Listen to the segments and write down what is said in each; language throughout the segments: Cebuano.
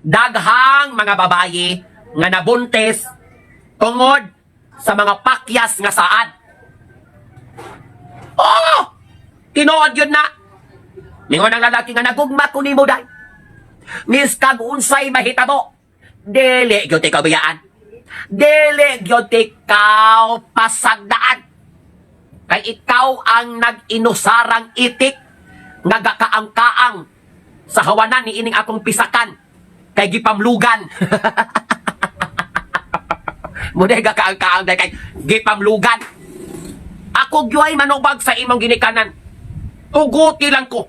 Daghang mga babaye nga nabuntis tungod sa mga pakyas nga saad. Oh! Tinuod yun na. Mingon ang lalaki nga nagugma ko nimo day. Miskag unsay mahitabo. Dili gyud ikaw biyaan. Dili gyud ikaw pasagdaan. Kay ikaw ang nag-inusarang itik nga gakaang-kaang sa hawanan ni ining akong pisakan kay gipamlugan. Muna gakaang-kaang dahil kay gipamlugan. Ako gyud manubag sa imong ginikanan. Tuguti lang ko.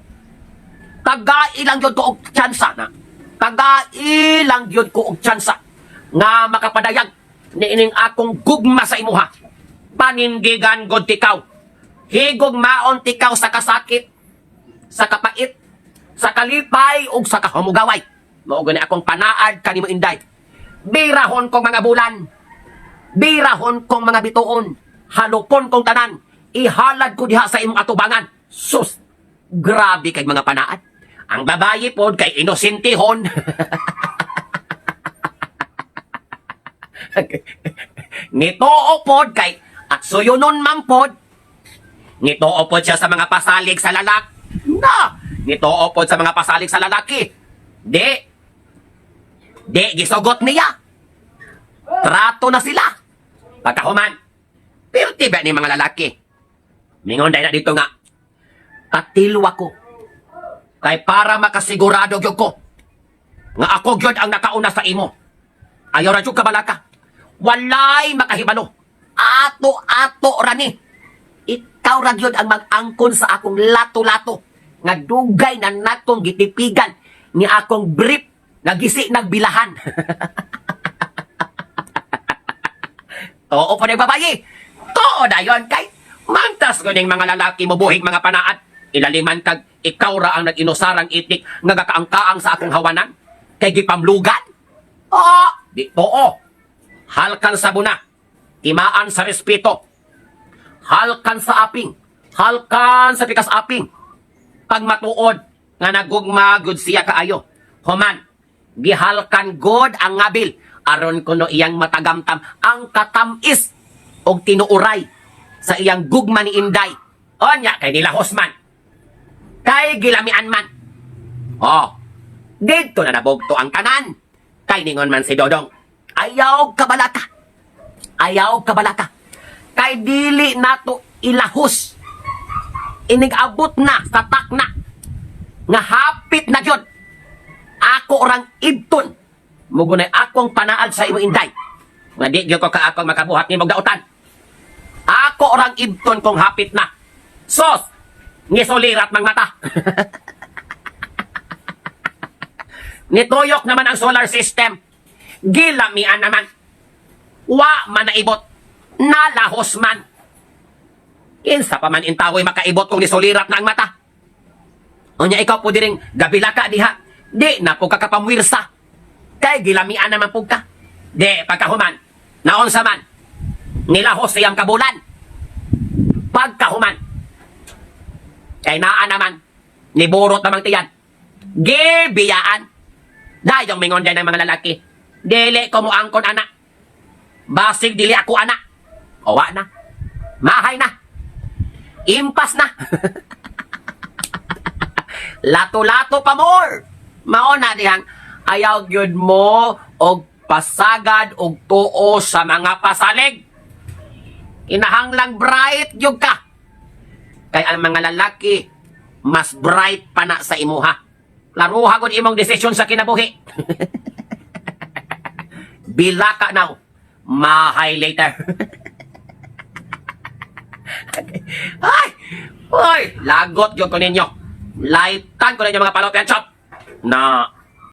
Tagai lang gyud ko og tsansa na. Tagai lang gyud ko og tsansa nga makapadayag niining akong gugma sa imuha. Panindigan god tikaw. Higog maon tikaw sa kasakit, sa kapait, sa kalipay ug sa kahamugaway. Mao gani akong panaad kanimo, Inday. Birahon kong mga bulan. Birahon kong mga bituon. Halupon kong tanan. Ihalad ko diha sa imong atubangan. Sus, grabe kay mga panaad. Ang babaye pod kay inosentihon. Nitoo pod kay at suyunon man pod. Nitoo pod siya sa mga pasalig sa lalak. Na! Nitoo pod sa mga pasalig sa lalaki. Di. Di gisugot niya. Trato na sila. Pagkahuman. Pirti ba ni mga lalaki? Mingon dahil na dito nga. Katilwa ko. Kay para makasigurado gyud ko nga ako gyud ang nakauna sa imo. Ayaw ra jud kabalaka. Walay makahibalo. Ato-ato ra ni. Ikaw ra gyud ang mag-angkon sa akong lato-lato nga dugay na natong gitipigan ni akong brief nga gisi nagbilahan. Oo pa ni babayi. Too dayon kay mantas guning mga lalaki mo buhig mga panaad. Ilaliman kag ikaw ra ang nag-inusarang itik nga gakaangkaang sa akong hawanan kay gipamlugan. Oo, di too. Halkan sa buna. Timaan sa respeto. Halkan sa aping. Halkan sa pikas aping. Pag matuod nga nagugma gud siya kaayo. Human, gihalkan god ang ngabil aron kuno iyang matagamtam ang katamis og tinuuray sa iyang gugma ni Inday. Onya kay nilahos man. Kay gilamian man. Oh, didto na nabugto ang tanan. Kay ningon man si Dodong, ayaw kabalaka. Ayaw kabalaka. Kay dili nato ilahos. Inig-abot na sa takna. Nga hapit na gyud. Ako orang ibton. Mugunay akong panaad sa imo, Inday. Nga di gyud ko kaakong makabuhat nimo dautan. Ako orang ibton kung hapit na. Sos, ngisulirat mang mata. Nituyok naman ang solar system. Gilamian naman. Wa man naibot. Nalahos man. Kinsa pa man intawoy makaibot kung nisulirat na ang mata. Unya ikaw po diring gabila ka diha. Di na po ka kapamwirsa. Kay gilamian naman po ka. Di, pagkahuman. Naon sa man. Nilahos siyang kabulan. Pagkahuman. Kay naa naman. Niburot namang tiyan. Gibiyaan. Dayong mingon din ng mga lalaki. Dili ko mo angkon ana. Basig dili ako ana. Owa na. Mahay na. Impas na. Lato-lato pa more. Mao na dihang ayaw gyud mo og pasagad og tuo sa mga pasalig. Kinahanglang bright gyud ka. Kay ang mga lalaki mas bright pa na sa imuha. Laruha gud imong desisyon sa kinabuhi. Bila ka now, mahay later. Ay! Oy, lagot gyud ko ninyo. Laitan ko ninyo mga palopyan chop. Na